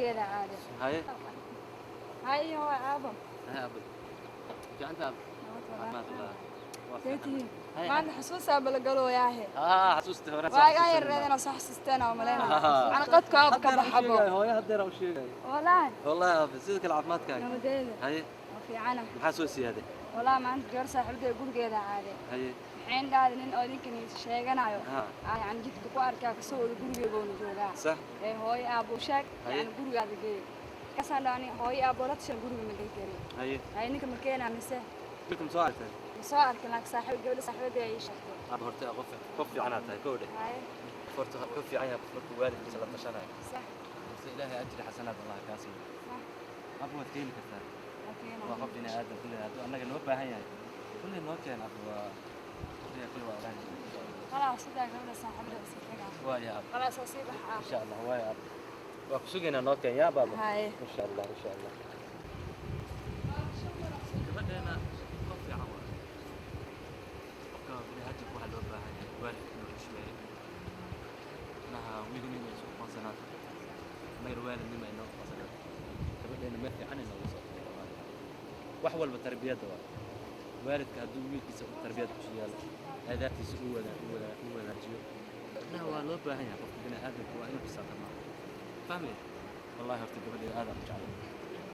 Gurigeeda caade. Haye. Haye, waa aabo. Haye aabo, fiicanta aabo? Caafimaad wallah, waa See fiican. Tihiin? Haye. Maanta xasuusaa balagalooyaahe. Haa, xasuusta hore. Waagaa yareedana soo xasuusteen oo maleyna ana qadku aab ka baxabo. Hooyo, haddeera u sheegay. Wallaahi. Wallahi aabe, sidoo kale caafimaadkaaga? Nabadeeda. Haye. Waa fiicana. Maxaa soo siyaaday? Wallaahi maanta gabar saaxiibadee gurigeeda caade. Haye. Maxayn dhahday, nin oo ninkan sheeganayo Ha. Aa yani jidka ku arkaa, kasoo wada gurigeegoona joogaa. Ee hooyo aabo sheeg. Haye. Yani gurigaada geey kasaan dhahani, hooyo aabo la tashan, guriga ma gey karin. Haye. Haye, ninka ma keenaa mise? Wiilka ma soo aragtay? Ma soo arkin, laakiin saaxiib, gabadha saaxiibadee ay ii sheegtay. Aaba, horta qof fiicanaad tahay, kow dheh. Haye. Horta wuxuu fiican yahay qof markuu waalidkiisa la tashanayo. Balse Ilaahay ajri xasanaad Allah kaa siiyo. Aaba, waad keeni kartaa. Waa keenaa. Waa qof bini aadam kulle, hadduu annaga noo baahan yahay kulle noo keen aaba, waa kulle kulle waa ogaan. Khalaas, sidaa gabadha saaxiibada iska tagaa. Waa ya aaba. Khalaas, waa sii baxaa. Insha Allah, waa ya aaba, waa ku sugaynaa, noo keen yaa baaba. Haye. Insha Allah, insha Allah. Gabadheena qof fiican waa. Qofka bini aadamka waxaa loo baahan yahay waalidka inuu xushmeeyo, macnaha wiilnimo ay isku aqoonsanaato, mayr waalidnimo ay noo aqoonsanaato. Gabadheena meel fiican ay nooga soo baxday wallahi. Wax walba tarbiyadda waa. Waalidka hadduu wiilkiisa u tarbiyad ku yaalo, aadaabtiisa u wanaajiyo, macnaha waa loo baahan yahay. Qofka bini aadamka waa inuu xisaabtamaa, fahmaya? Wallahi horta gabadheeda aad aan u jeclay.